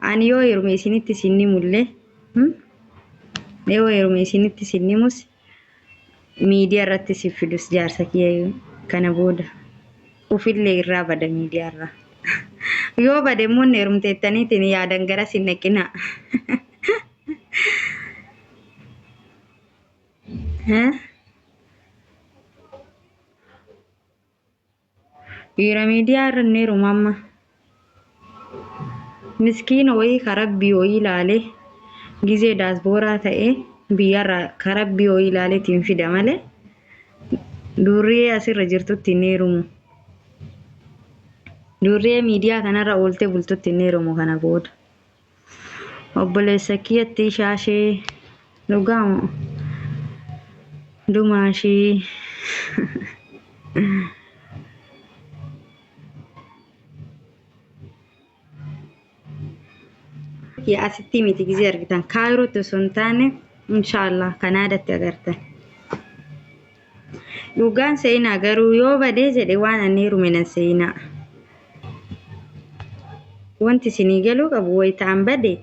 Ani yoo heerume isinitti isin himullee yoo heerume isinitti isin himus miidiyaa irratti si fidus jaarsa kiyya kana booda ufillee irraa bada miidiyaa irraa. Yoo bade immoo inni heerumteettaniitiin yaadan gara sin dhaqinaa. Dhiira miidiyaa irra hin heerumu amma. Miskiina wayii ka rabbii wayii ilaalee gizee daasbooraa ta'ee biyyarraa ka rabbii wayii ilaaleetiin fida malee durriyee asirra jirtutti hin heerumu. Durriyee miidiyaa kanarra ooltee bultutti hin heerumu kana booda. Obboleessa kiyyatti shaashee dhugaa moo dumaashii. Kiyya asitti miti gizee argitan kaayirootti osoo hin taane inshaallah kanaadatti agartan. Dhugaan seenaa garuu yoo badee jedhe waan ani heerume nan seenaa. Wanti isinii galuu qabu wayita an bade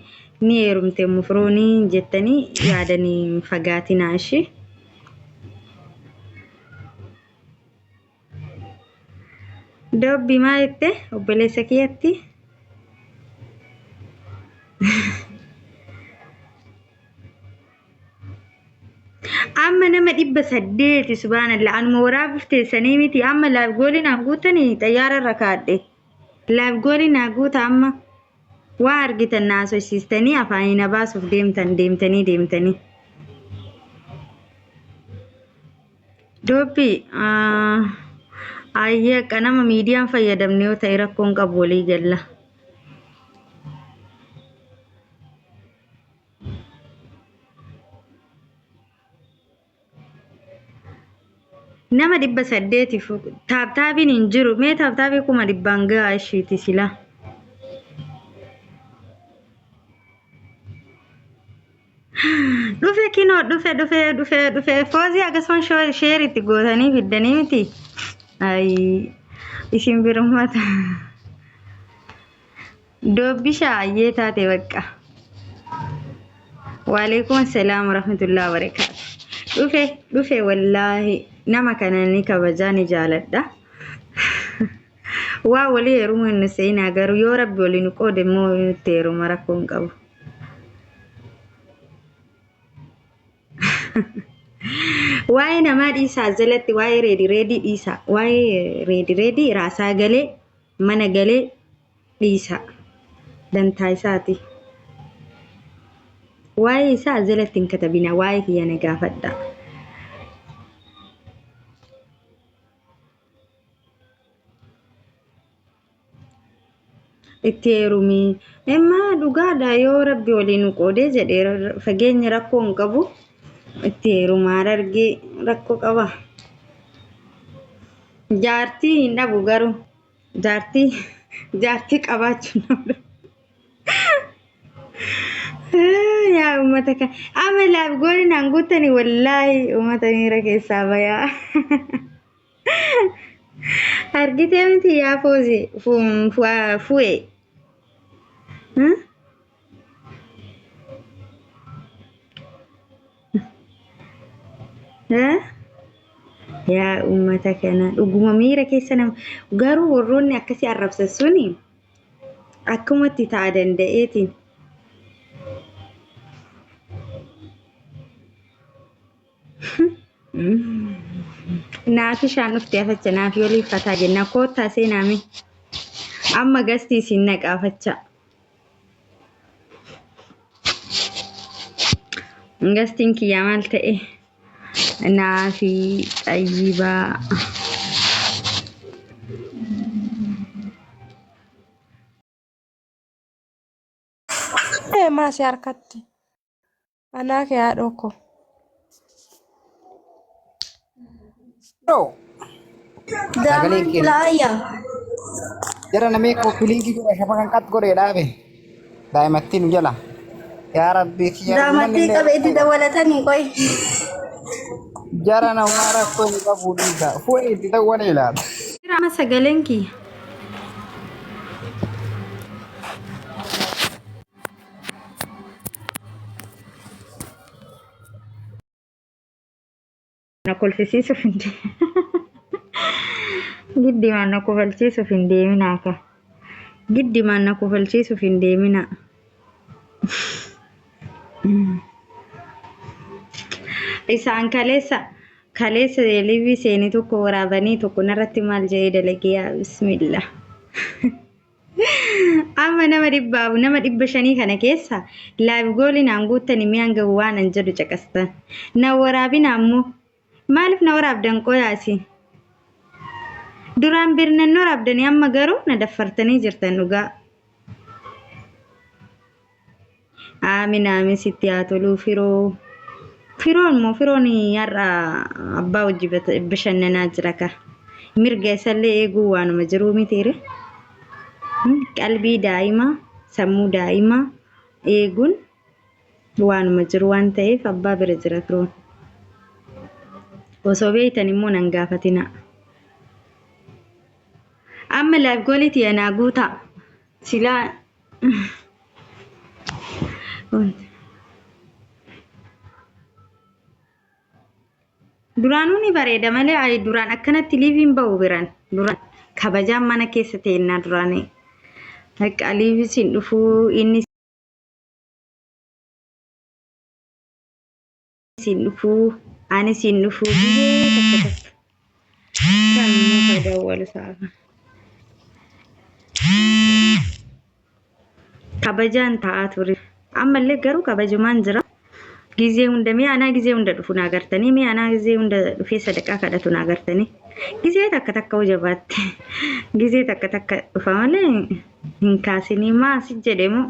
ni heerumte mufroonii jettanii yaadanii hin fagaatinaa ishii. Dobbi maa jette obboleessa kiyyatti? Amma nama 800 subhaanallah anuma waraabuuf teessanii miti amma laaf goolii naan guutanii xayyaara irra kaadhe. Laaf goolii naa guuta amma waa argitan na haasofsiistanii afaanii na baasuuf deemtan deemtanii deemtanii. Doobbii ayyee akka nama miidiyaan fayyadamne yoo ta'e rakkoon qabu walii galla. Nama 800f taaptaabiin hin jiru. Mee taaptaabii 100,000 gahaa ishiiti sila. Dhufe kinoo dhufe dhufe dhufe dhufe foozii akkasuma sheer itti gootanii fiddanii miti. Ayii isin birmata. Doobbisha ayyee taate bakka. Waalaikum assalaam warahmatullahi wabarakaatu. Dhufe dhufe wallaahi nama kana ni kabajaa ni jaaladha. Waa walii heerumuu hin seenaa garuu yoo rabbi walii nu qoode immoo nutti heeruma rakkoo hin qabu. Waa'ee namaa dhiisaa jalatti waa'ee reedi reedii dhiisaa waa'ee reedi reedii raasaa galee mana galee dhiisaa dantaa isaati. Waa'ee isaa jalatti hin katabina waa'ee kiyya na gaafadha. Itti heerumi. Imma dhugaadha yoo rabbi waliin nu qoodee jedhe fageenyi rakkoo hin qabu. Itti heeruma harargee rakkoo qaba. Jaartii hin dhabu garuu jaartii jaartii qabaachuu nama Yaa uummata kan amma laaf gooli naan guuttani wallaahi uummata miira keessaa bayaa. Argitee miti yaa foozi fu'e. Yaa uummata kana dhuguma miira keessa nama garuu warroonni akkasii arrabsan suni akkumatti ta'a danda'eetiin. Naafi shaan dhufte afacha naafi olii fataa jenna koottaa seenaame amma gastii isin naqa afacha. Gastiin kiyyaa maal ta'e naafi xayyibaa. Ee maasii harkatti. Anaa kee haadhoo koo. Bro, sagaleen Diraamaan kee jira ayya. jara namee koppiliinkii godha shafa kan qat godhee dhaabe daa'imattii nu jala. Yaa Rabbi kiyya ummanni Diraamattii illee qabe itti dabalatanii qoy. jara namaa rakkoo hin qabu dhiisa. Fu'ee itti ta'u wani ilaala. Jira amma sagaleen kiyya. Na kolfisiisuuf hin Giddimaan na kofalchiisuuf hin deeminaa ka. Giddimaan na kofalchiisuuf hin deeminaa. Isaan kaleessa kaleessa liivii seenii tokko waraabanii tokko narratti maal jedhee dalagee yaa bismillah. Amma nama dhibbaaf nama 500 kana keessa live goolii naan guuttani mi'aan hanga waan an jedhu caqastan. Na waraabina ammoo. Maaliif na waraabdan qoyaasi? Duraan birnan na waraabdanii amma garuu na daffartanii jirtan dhugaa. Aamin aamin sitti haa toluu firoo. Firoon immoo firoon har'a abbaa wajji bashannanaa jira ka. Mirga isallee eeguu waanuma jiruu mitiire. Qalbii daa'imaa sammuu daa'imaa eeguun waanuma jiru waan ta'eef abbaa bira jira firoon. Osoo beektan immoo nan gaafatina. Amma live goolii tiyya naa guutaa. Silaa Duraanuu ni bareeda malee ayi duraan akkanatti liiviin bahu biran duraan kabajaan mana keessa teennaa duraanii. Bakka liivis hin dhufuu inni siin dhufuu ani siin dhufuu gizee takka takka kan muka dawwalu saafa. Kabajaan taa'aa ture. Ammallee garuu kabajumaan jira. Gizee hunda mi'a anaa gizee hunda dhufu naa gartanii mi'a anaa gizee hunda dhufee sadaqaa kadhatu naa gartanii. Gizee takka takka hoo jabaatte. Gizee takka takka dhufa malee hin kaasinii maa si jedhe moo.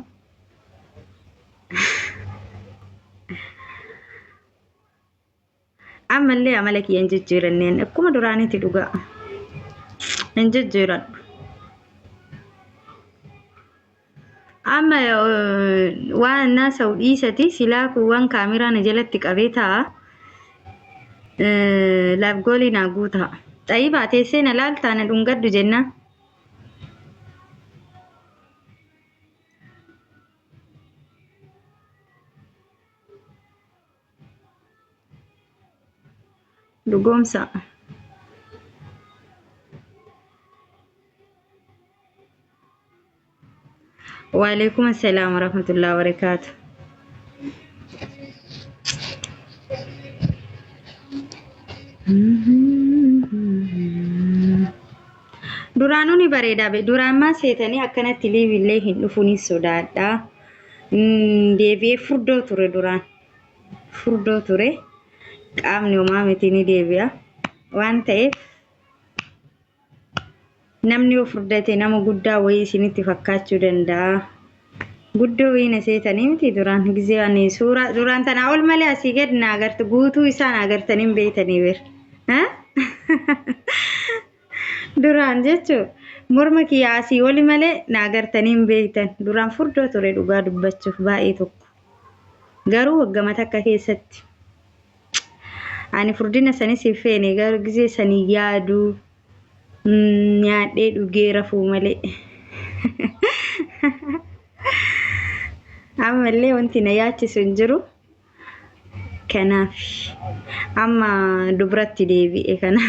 Ammallee amala kiyya hin jijjiiranneen akkuma duraaniiti dhugaa. Hin jijjiiradhu. Amma waan naasa'u dhiisati silaa kuuwwan kaameraa na jalatti qabee taa'a. Laaf goolii naa guutaa. Xayibaa teessee na laaltaa na dhungadhu jennaan. Dhugoomsa. Waalaikum assalam warahmatullahi wabarakatuh. Duraanuu ni bareeda be duraan maa seetanii akkanatti liivillee hin dhufuun sodaadha. Deebi'ee furdoo ture duraan. Furdoo ture. Qaamni homaa miti ni deebi'a. Waan ta'eef namni yoo furdate nama guddaa wayii isinitti fakkaachuu danda'a. Guddoo wayii na seetanii miti duraan gizee ani suuraa duraan tanaa ol malee asii gad na agartu guutuu isaa na agartanii hin beektanii bir. Duraan jechuun morma kiyya asii oli malee na agartanii hin beektan. Duraan furdoo ture dhugaa dubbachuuf baay'ee tokko. Garuu waggama takka keessatti ani furdina sanis hin feene garuu gizee sanii yaaduu nyaadhee dhugee rafuu malee. Ammallee wanti na yaachisu hin jiru. Kanaaf amma dubratti deebi'e kana.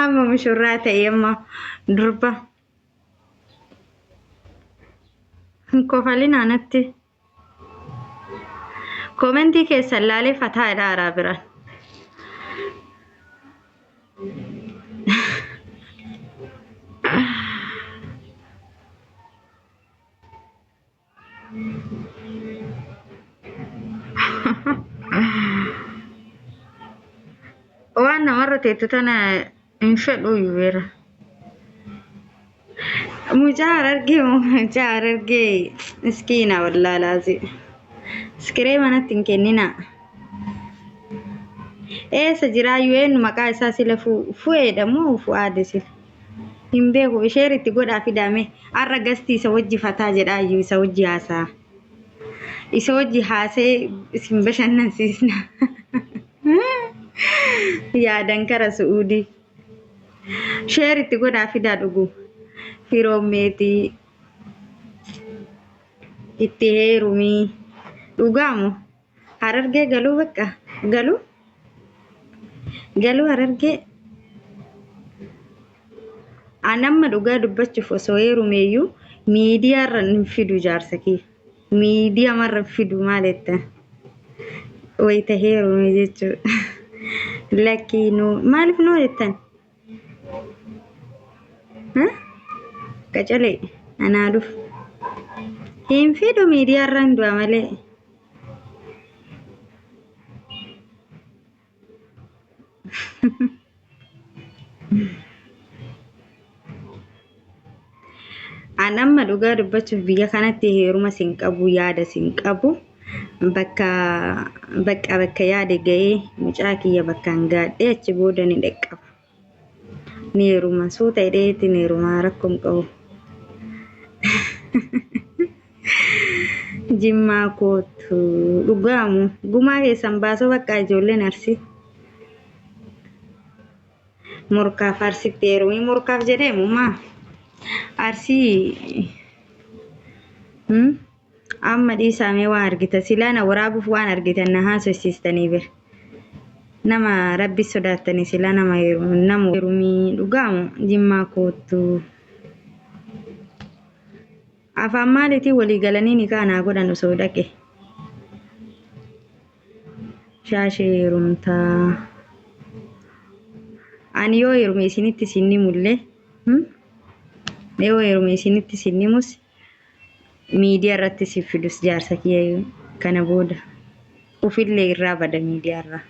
Amma mushurraa ta'e amma durba. Hin kofalinaa natti. Komentii keessan laalee fataa jedha araa biraan. Waan namarra teettu tana hin fedhu beera. Mucaa harargee mucaa harargee miskiina wallaalaasi. Iskiree manatti hin kenninaa. Eessa jiraayyuu eenyu maqaa isaa sila fu'eedha moo fu'aade sila? Hin beeku isheer itti godhaa fidaame har'a gastii isa wajji fataa jedhaayyuu isa wajji haasaa. Isa wajji haasee isin bashannansiisna. Yaadan kara su'uudii. Sheer itti godhaa fidaa dhugu. Firoon meetii itti heerumii dhugaamu. Harargee galuu bakka galuu galuu harargee. An amma dhugaa dubbachuuf osoo heerumeeyyuu miidiyaarra hin fidu jaarsa kiyya. Miidiyamarra hin fidu maal jetta? Wayita heerume jechuudha. Lakkii nuu maaliif nuu jettan? Qacalee anaa dhufu. Hin fidu miidiyaarra hin du'a malee. An amma dhugaa dubbachuuf biyya kanatti heeruma sin qabu yaada sin qabu bakka bakka bakka yaade ga'ee mucaa kiyya bakkaan gaadhee achi booda ni dhaqqaba. Ni heeruma suuta hidheetti ni heeruma rakkoo hin qabu. Jimmaa kootu dhugaamu gumaa keessan baasuu bakka ijoolleen arsii. Morkaaf arsitti heerumii morkaaf jedheemu maa arsii amma dhiisaamee waan argita silaa na waraabuuf waan argitan na haasofsiistanii bir nama rabbi sodaattanii silaa nama nama heerumii dhugaamu jimmaa koottu afaan maaliitiin walii galanii nikaa naa godhan osoo dhaqe shaashee heerumtaa. Ani yoo heerume isinitti isin himullee yoo heerume isinitti isin himus miidiyaa irratti si fidus jaarsa kiyya kana booda ufillee irraa bada miidiyaa irraa.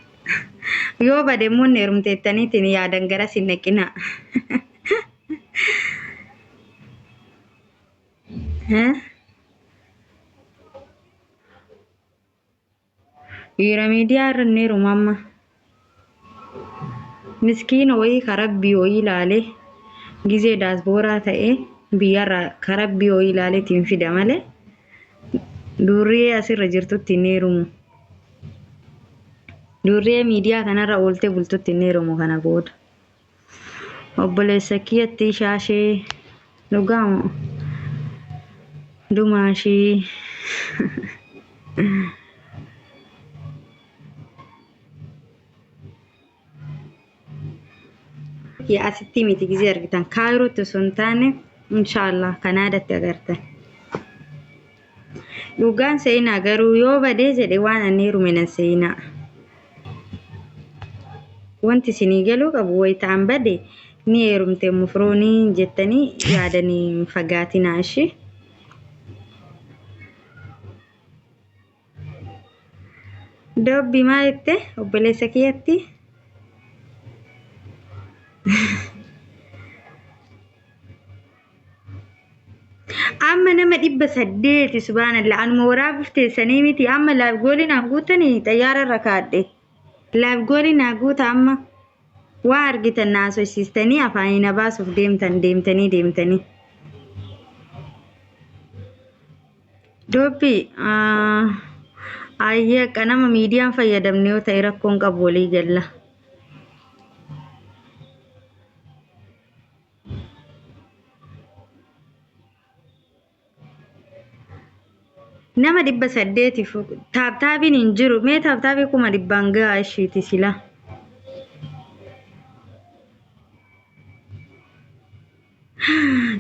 Yoo bade immoo inni heerumteettaniitiin yaadan gara sin naqinaa. Dhiira miidiyaa irra inni heeruma amma. Miskiina wayii karabbii wayii ilaalee gizee daasbooraa ta'ee biyyarraa karabbii wayii ilaaleetiin fida malee durriyee asirra jirtutti hin heerumu. Durriyee miidiyaa kanarra ooltee bultutti hin heerumu kana booda. Obboleessa kiyyatti shaashee dhugaamu dumaashii. Asitti miti gizee argitan kaayirootti osoo hin taane inshaallah kanaadatti agartan. Dhugaan seenaa garuu yoo badee jedhe waan ani heerume nan seenaa. Wanti isinii galuu qabu wayitaan bade ni heerumte mufroonii jettanii yaadanii hin fagaatinaa ishee. Dobbi maal jette obboleessa kiyyatti? Amma nama 800 subhaanallah anuma waraabuuf teessanii miti amma laaf goolii naa guutanii xayyaara irra kaadhe. Laaf goolii naa guuta amma waa argitan naa haasofsiistanii afaanii na baasuuf deemtan deemtanii deemtanii. Dobbi ayyee akka nama miidiyaan fayyadamne yoo ta'e rakkoon qabu walii galla. Nama 800f taaptaabiin hin jiru. Mee taaptaabii 100,000 gahaa ishiiti sila.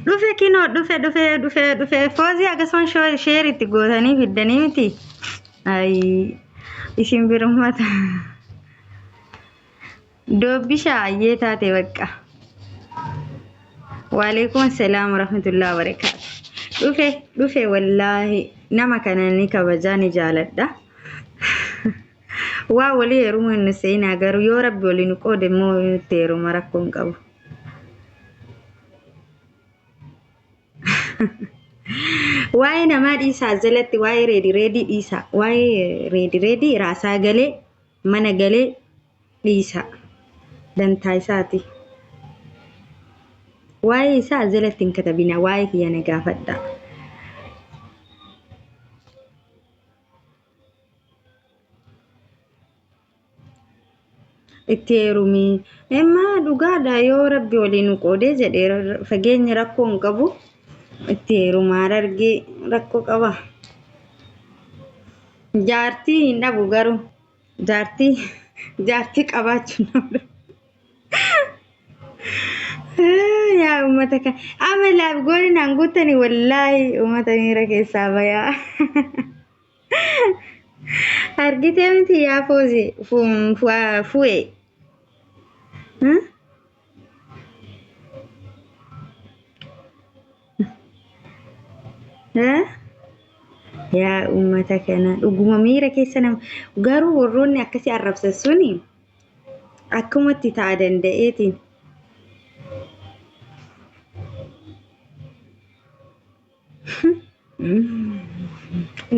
Dhufe kinoo dhufe dhufe dhufe dhufe foozii akkasuma sheer itti gootanii fiddanii miti. Ayi isin birummata. Doobbisha ayyee taate bakka. Waalaikum salaam warahmatullahi wabarakaatu. Dhufe dhufe wallaahi nama kana ni kabajaa ni jaaladha. Waa walii heerumuu hin seenaa garuu yoo rabbi walii nu qoode immoo itti heeruma rakkoo hin qabu. Waa'ee namaa dhiisaa jalatti waa'ee reedi reedii dhiisaa waa'ee reedi reedii raasaa galee mana galee dhiisaa dantaa isaati. Waa'ee isaa jalatti hin katabina waa'ee kiyya na gaafadha. Itti heerumi. Emma dhugaadha yoo rabbi walii nu qoodee jedhe fageenyi rakkoo hin qabu. Itti heeruma harargee rakkoo qaba. Jaartii hin dhabu garuu. Jaartii jaartii qabaachuu nama. Yaa uummata kan amma laaf gooli naan guuttani wallaahi uummata miira keessaa bayaa. Argitee miti yaa foozi fu'e. Yaa uummata kana dhuguma miira keessa nama garuu warroonni akkasii arrabsan suni akkumatti ta'a danda'eetiin.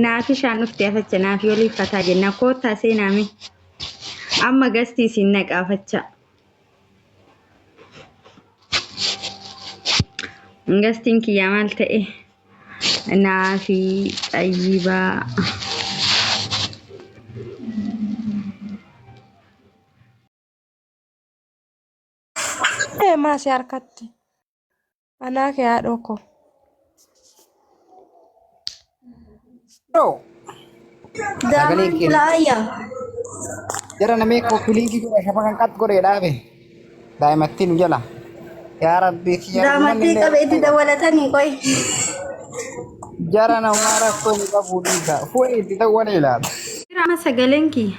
Naafi shaan dhufte afacha naafi olii fataa jenna koottaa seenaame amma gastii isin naqa afacha. Gastiin kiyyaa maal ta'e? Naafi xayyibaa. Ee maasii harkatti. Anaa kee haadhoo koo. Bro, sagaleen Daamaan kee tulaayya. jara namee koppiliinkii godha shafa kan qax godhee dhaabe. Daa'imattiin nu jala. Yaa Rabbii kiyya uummanni Daamattii illee qabe itti dabalatanii qoy. jara namaa rakkoo hin qabu dhiisa. Fu'ee itti ta'u wani ilaala. Amma sagaleen kiyya.